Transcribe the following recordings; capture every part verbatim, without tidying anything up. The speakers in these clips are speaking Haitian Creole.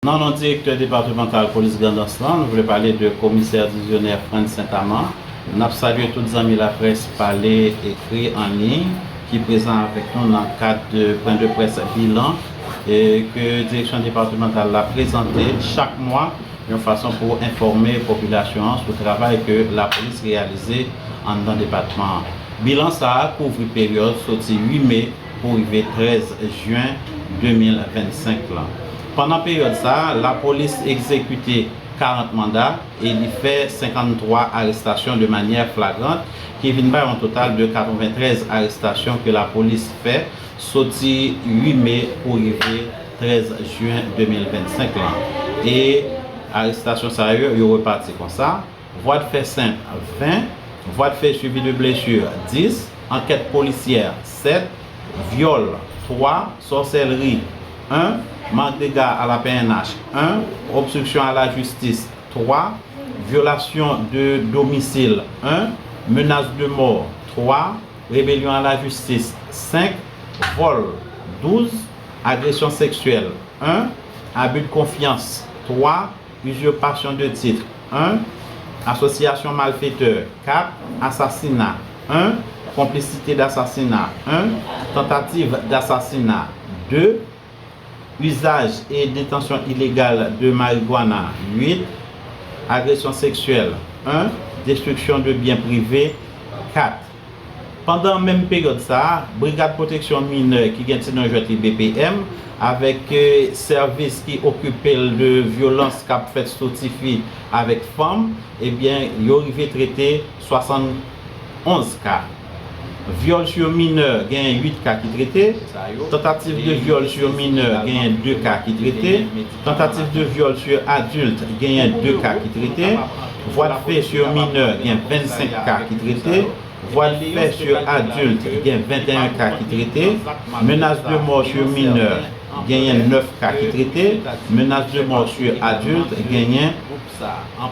Nan non direktè depatmantal polis Grandans lan, nou vle pale de komisè divizyonè Frantz Saint-Amand. N ap salye tout zanmi laprès pale, ekri, an liy ki prezan avèk nou nan kad de pwen de près bilan e ke direksyon depatmantal la prezante chak mwa yon fason pou enfòme popilasyon an sou travay ke lapolis reyalize anndan depatman an. Bilan sa a kouvri peryòd soti uit me pou rive trèz jen de mil vennsenk lan. Pandan peryòd sa a, lapolis egzekite karant manda e li fè senkanntwa arestasyon de manyè flagrant, ki vin bay yon total de katreventrèz arestasyon ke lapolis fè soti uit me pou rive trèz jen de mil vennsenk lan. E arestasyon sa yo, yo repati konsa: vwa de fè senp, ven; vwa de fè suivi de blesi, dis; ankèt polisyè, sèt; vyòl, twa; sòsèlri, en; mank dega a la P N H, en; obstriksyon a la jistis, twa; vyolasyon de domisil, en; menas de mò, twa; rebelyon a la jistis, senk; vòl, douz; agresyon seksyèl, en; abi de konfyans, twa; uzirpasyon de tit, en; asosyasyon malfetè, kat; asasina, en; konplisite dasasina, en; tantativ dasasina, de; izaj e detansyon ilegal de marigwana, uit; agresyon seksyèl, en; destriksyon de byen prive, kat. Pandan menm peryòd sa a, Brigad Pwoteksyon Minè ki gen ti non jwèt li B P M, avèk, eh, sèvis ki okipe l de vyolans k ap fèt sou tifi avèk fanm, ebyen, yo rive trete swasannonz ka. Vyòl sur minè, genyen uit ka ki trete. Tantativ de vyòl sur minè, genyen de ka ki trete. Tantativ de vyòl sur adilt, genyen de ka ki trete. Vwa de fè sur minè, gen vennsenk ka ki trete. Vwa de fè sur adilt, gen venteyen ka ki trete. Menas de mò sur minè, genyen nèf ka ki trete. Menas de mò sur adilt, genyen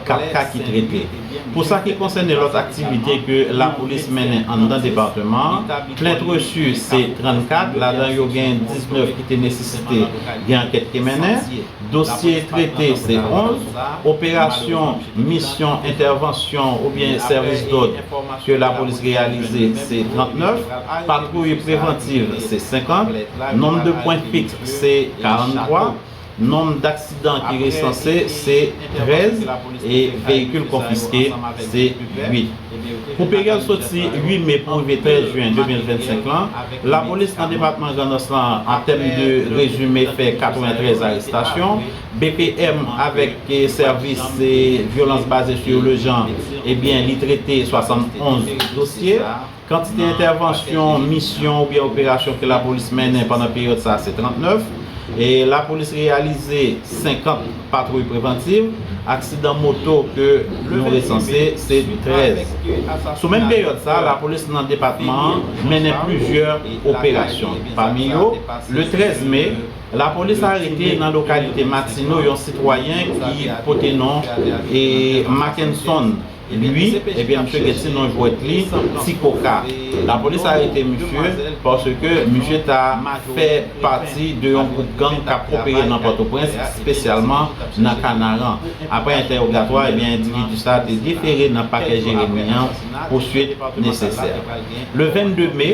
kat ka ki trete. Pou sa ki konsène lòt aktivite ke lapolis mennen anndan depatman an, plent resi se trannkat, ladan yo gen diznèf ki te nesesite gen ankèt ki mennen. Dosye trete se onz, operasyon, misyon, entèvansyon oubyen sèvis dòd ke lapolis reyalize se trannèf, patwouy prevantiv se senkant, nonm de pwen fiks se karanntwa, nonm daksidan ki resanse se trèz e veyikil konfiske se uit. Pou peryòd soti uit me pou rive trèz jen de mil vennsenk lan, lapolis nan depatman Grandans lan, an tèm de rezime, fè katreventrèz arestasyon. B P M avèk, eh, sèvis, eh, vyolans baze sou lejan, ebyen, li trete swasannonz dosye. Kantite entèvansyon, misyon oubyen operasyon ke lapolis mennen pandan peryòd sa a se trannèf. E lapolis reyalize senkant patwouy prevantiv. Aksidan moto ke nou resanse se trèz. Sou menm peryòd sa a, lapolis nan depatman an mennen plizyè operasyon. Pami yo, le trèz me, lapolis arete nan lokalite Matino yon sitwayen ki pote non, eh, Mackenson Louis, ebyen, misye gen ti non jwèt li, Ti Koka. Lapolis arete misye paske misye ta fè pati de yon gwoup gang k ap opere nan Pòtoprens, espesyalman nan Kanaran. Apre entèwogatwa, ebyen, endividi sa a te defere nan pakè Jeremi an pou swit nesesè. Le vennde me,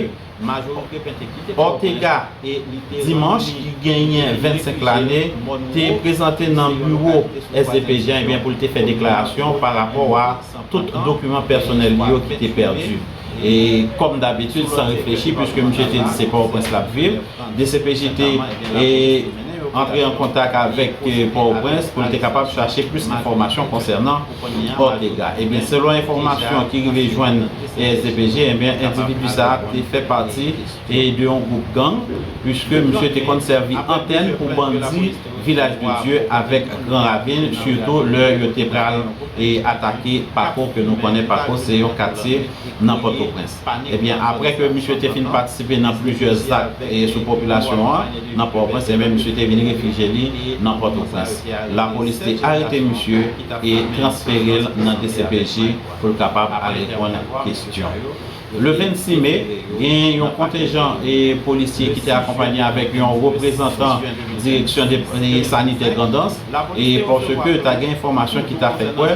Ortega, dimanch, ki genyen vennsenk lane, te prezante nan biwo S D P J an, ebyen, pou l te fè deklarasyon pa rapò a tout dokiman pèsonèl li yo ki te pèdi. E kòm dabitid, san reflechi, piske misye te di se Pòtoprens l ap viv, D C P J te, e, antre an kontak avèk, eh, Pòtoprens pou l te kapab chache plis enfòmasyon konsènan Ortega. Ebyen, selon enfòmasyon ki rive jwenn S D P J, ebyen, endividi sa a te fè pati, eh, de yon gwoup gang, piske misye te konn sèvi antèn pou bandi Vilaj de Dye avèk Gran Ravin, sitou lè yo te pral, eh, atake Pako, ke nou konnen Pako se yon katye nan Pòtoprens. Ebyen, apre ke misye te fin patisipe nan plizyè zak, e, sou popilasyon an nan Pòtoprens, ebyen, misye te vin refijye li nan Pòtoprens. Lapolis te arete misye e transfere l nan D C P J pou l kapab al reponn kesyon. Le vennsis me, gen yon kontenjan, e, polisye ki te akonpanye avèk yon reprezantan Direksyon de, e, sanitè Grandans, e paske ta gen enfòmasyon ki ta fè kwè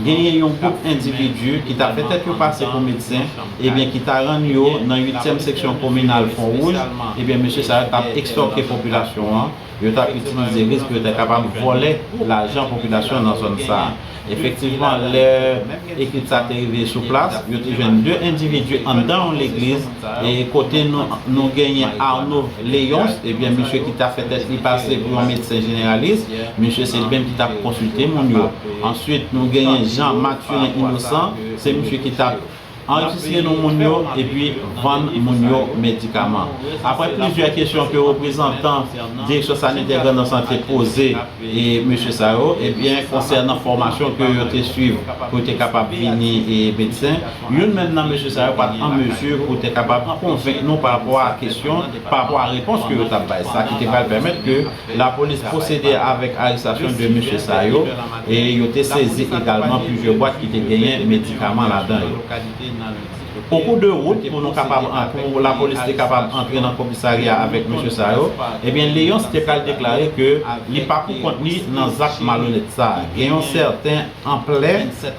genyen yon gwoup endividi ki ta fè tèt yo pase pou medsen, ebyen ki ta rann yo nan uityèm seksyon kominal Fon Wouj, ebyen mesye sa yo t ap ekstòke popilasyon an, yo t ap itilize risk pou yo ta kapab vòlè lajan popilasyon nan zòn sa a. Efektivman, lè ekip sa te rive sou plas, yo te jwenn de endividi anndan yon legliz, e kote nou, nou genyen Arnaud Léonce, ebyen, misye ki ta fè tèt li pase pou yon medsen jeneralis, misye se li menm ki t ap konsilte moun yo. Answit, nou genyen Jean Mathurin Innocent, se misye ki t ap anrejistre non moun yo epi vann moun yo medikaman. Apre plizyè kesyon ke reprezantan Direksyon Sanitè Grandans te poze e mesye sa yo, ebyen, konsènan fòmasyon ke yo te swiv pou yo te kapab vini e medsen, youn menm nan mesye sa yo pa t an mezi pou te kapab konvenk nou pa rapò a kesyon, pa rapò a repons ke yo t ap bay. Sa ki te pral pèmèt ke lapolis pwosede avèk arestasyon de mesye sa yo, e yo te sezi egalman plizyè bwat ki te genyen medikaman ladan yo. Okou de wout, pou nou kapab, pou lapolis te kapab antre nan komisarya avèk mesye sa yo, ebyen, Léonce te pral deklare ke li pa pou kont li nan zak malonèt sa a. Gen yon sèten Anplè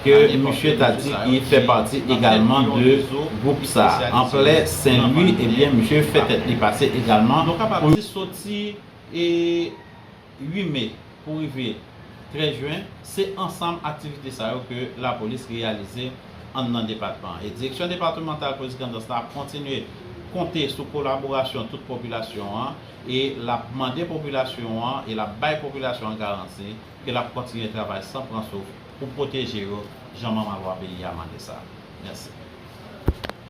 ke misye ta di li fè pati egalman de gwoup sa a. Anplè Sen Lwi, ebyen, misye fè tèt li pase egalman pou soti e uit me pou rive trèz jen, se ansanm aktivite sa yo ke lapolis reyalize anndan depatman an. E Direksyon Depatmantal Polis Grandans la ap kontinye konte sou kolaborasyon tout popilasyon an e l ap mande popilasyon an e l ap bay popilasyon an garanti ke l ap kontinye travay san pran souf pou pwoteje yo, jan manman lwa peyi a mande sa. Mèsi.